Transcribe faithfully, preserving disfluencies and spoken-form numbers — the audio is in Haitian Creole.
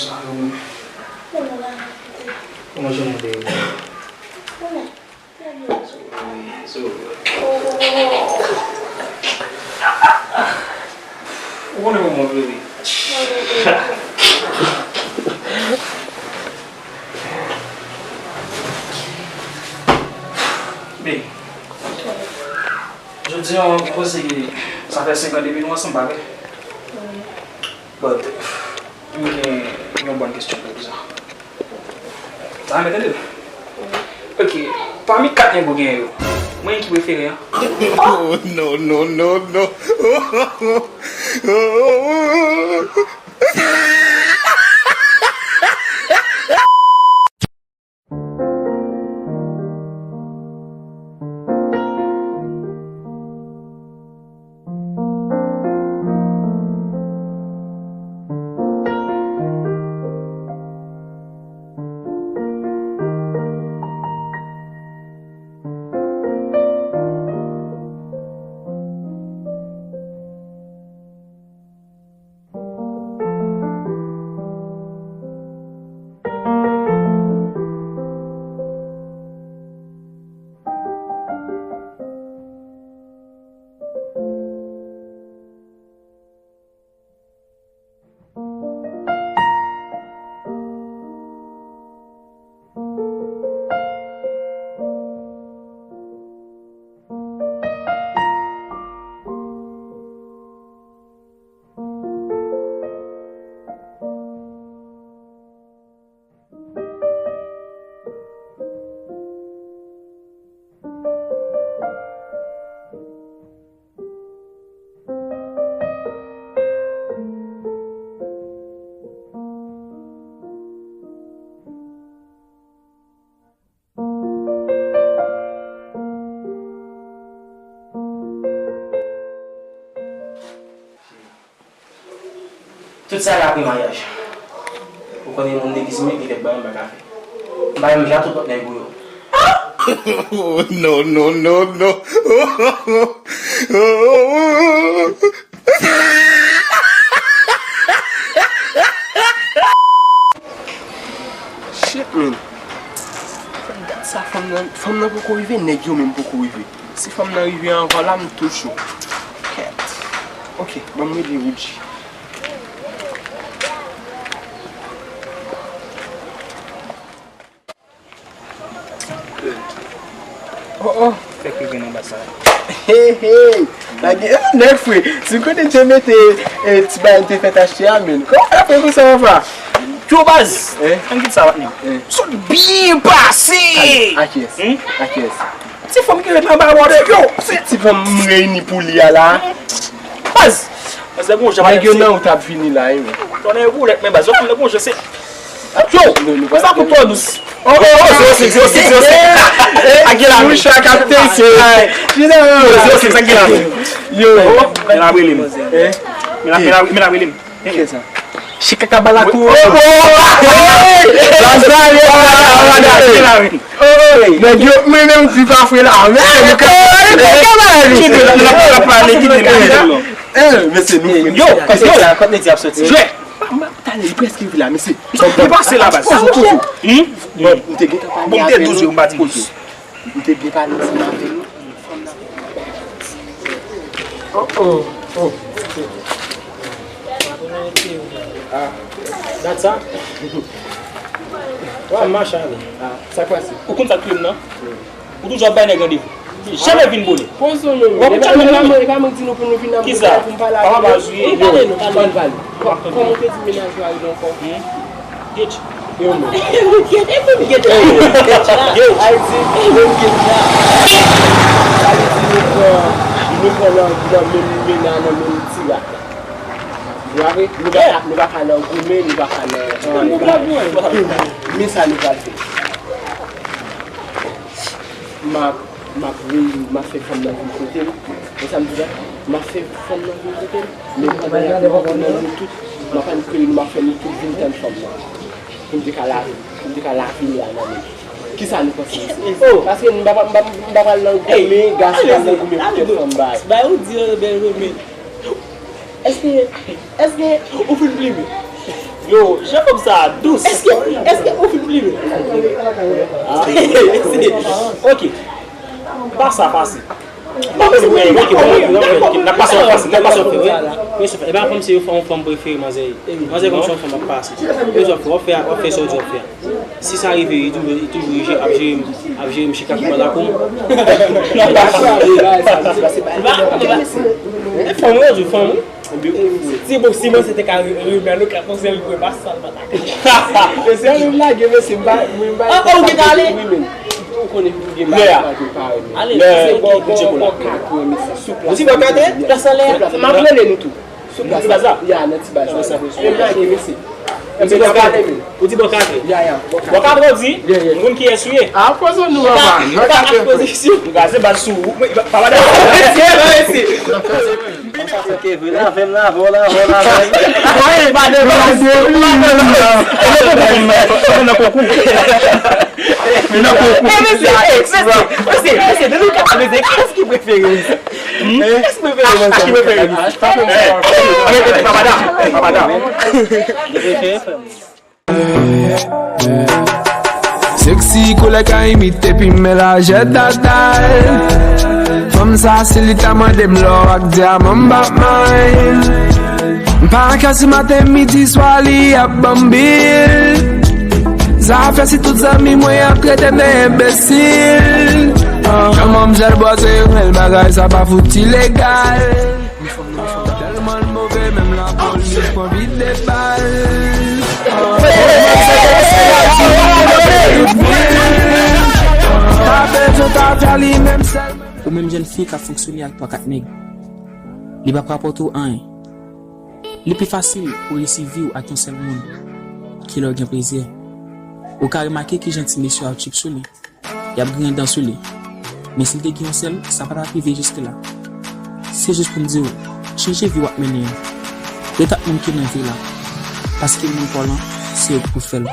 Sa yo menm. Kòman jounen te ye? Kòman? Trè byen, sou. Sou. Ou konnen kòman m vle ri. Babe, jodi a, mwen panse ke sa fè senk an depi nou ansanm, pa vre? But, m gen yon bòn kesyon pou ou sa. Sa mèt tande l. Ok, pami kat nèg ou genyen yo, mwen ki prefere an? Oh, no, no, no, no. Tout sa la apre maryaj. Ou konnen moun degize, men ki fèt ba mwen pa ka fè. M pa menm jan tout lòt nèg ou yo. Oh, no, no, no, no. Shit, man. Fòk gad sa, fanm nan, fanm nan poko rive, nèg yo menm poko rive. Si fanm nan rive anvan la, m tou cho. Kèt. Ok, ban m rele Woodjy. Oh, oh. Fèk rive nan baz sa. Hey, hey. Nèg, eh, nèg fre. Si m konnen te mete, eh, ti bagay m te fèt achte a, men. Kòman w fè konsa, papa? Yo, baz. Eh? Ann kite sa, patnè. Eh. Sot byen pase. A kiyès? Hmm? A kiyès? Ti fanm ki ret anba wòdwòb yo. Se ti fanm m reyini pou li a la. Baz. Baz, nèg yo nan wout ap vini la, wi. Tonnè boulèt, men baz, yo konn nèg yo se. Yo, konsa pou twò dous. Oh, oh, oh, se yo se, se yo se, se yo se. A gen la. Mouchwa kapten, se. Se yo se, se yo se, sa gen la. Yo. Men ap rele m. Men ap, men ap, men ap rele m. Kiyès sa? Chika kabalakou. Oh, oh, oh, oh. Nèg yo, mwen menm, ti pa fre la. Men, kite l ap pale, kite l ap pale. Eh, mesye, nou fre. Yo, yo. Kot nèg ap soti? Jwè. Pa, pa, talè, li prèske rive la, mesye. Li pase la, baz. Poze w, poze w. Hmm? Bon, m te gentan pale avè w. Bon, m te douz, yo, m pa di douz. M te byen pale ansanm avè l. Oh, oh, oh. Ah, dat sa? Wa, mache ale. Ah, sa k pase? Ou konn sa k touye m nan? Ou toujou ap bay nèg randevou. Janm vin bole. Poze w non. W ap tchak mwen. E pa mwen ki di nou pou nou vin nan. Kisa? Pou m pale avè nou. Pale nou, pale nou. Kòman w te di menaj ou a rele ankò? Gate. Yo, men. Gate, e menm gate la. Gate. Al di, menm gate la. Sa vle di nou pran, nou pran nan, nan menm mena, nan menm ti rak la. Nou pa vre? Nou pa ka, nou pa ka nan goumen, nou pa ka nan, nan, men sa nou pral fè. M ap, m ap reyini, m ap fè fanm nan vin kote m. Ou sa m di la? M ap fè fanm nan vin kote m. Men pandan y ap rantre nan nou tout, m ap ann kreye nou, m ap fè nou tout vin tann fanm nan. Pou m te ka lave, pou m te ka lave li a nan men. Kisa nou panse, mesye? Oh! Paske m pa, m pa, m pa pral nan goumen, gason pral nan goumen pou kèk fanm bay. Bay ou di yo bèl goumen. Èske, èske ou fin plimen? Yo, Jacob sa dous. Èske, èske ou fin plimen? Ah. Ok. Pa sa pase. Pa pase mwen, ok, ok, n ap pase, n ap pase, n ap pase. Wi, wi. E pa kòmsi yo fè yon fanm prefere manzè. Manzè kòmsi yon fanm ap pase. Yo di w ap fè, w ap fè, w ap fè sa w di w ap fè. Si sa rive, li toujou, li toujou ap jere m, ap jere m chita sou banda kou. E fanm, wi, yo di fanm, wi. Si bon, si mwen se te ka re-, rebèl, ou ka panse l vre, pa sa l pa ta ka. Mesye, ann lage, mesye, m pa, mwen, m pa, ah, oh, ou gen ale? Wi, men. Ou konnen pou gen bagay pa gen parèy, men. Ale, se bon, bon, bon, kake, mesye, sou plas. Ou di bon kake? Plas anlè a? M ap rele nou tou. Sou plas la? Ya, nan ti baz la. Ann lage, mesye. Ou di bon kake? Ya, ya, bon kake. Bon kake, ou di? Yeah, yeah. M konn kiyès ou ye. A, poze nou, papa. Bon kake, frè. Pozisyon. M kraze baz sou ou. Papa, dakò. Mesye, mesye. Sa se ke vre, lave m, lave w, lave w, lave m. Mwen pa deplase. Mwen pa deplase. Mwen nan konkou. Mwen nan konkou. Eh, mesye, eh, mesye, mesye, mesye, de nou ka, mesye, kiyès ki prefere, mesye? Kiyès ki prefere, mesye? Kiyès ki prefere, mesye? Eh, eh, eh, papa da, papa da. Sexy kolè ka imite pi men lajè dadal. Fanm sa si li ta mande m lò ak dyaman m p ap may. M pa ka si maten midi swa li ap ban m bil. Zafè si tout zanmi mwen ap trete m de enbesil. Jan manmzèl bwase rèl bagay sa pa fout ilegal. Tèlman l move, menm lapolis pran vide bal. Pa bezwen ta fè li menm sèl. Ou menm jèn fi k ap fonksyone ak twa kat nèg, li p ap rapòte w anyen. Li pi fasil pou reyisi vi w ak yon sèl moun ke lè w gen plizyè. Ou ka remake kijan ti mesye yo ap trip sou li. Y ap griyen dan sou li. Men si l te gen yon sèl, sa pa t ap rive jiske la. Se jis pou m di w, chanje vi w ap mennen an. Ret ak moun ki nan vi w la. Paske moun pa w lan, se yo ki pou fè l.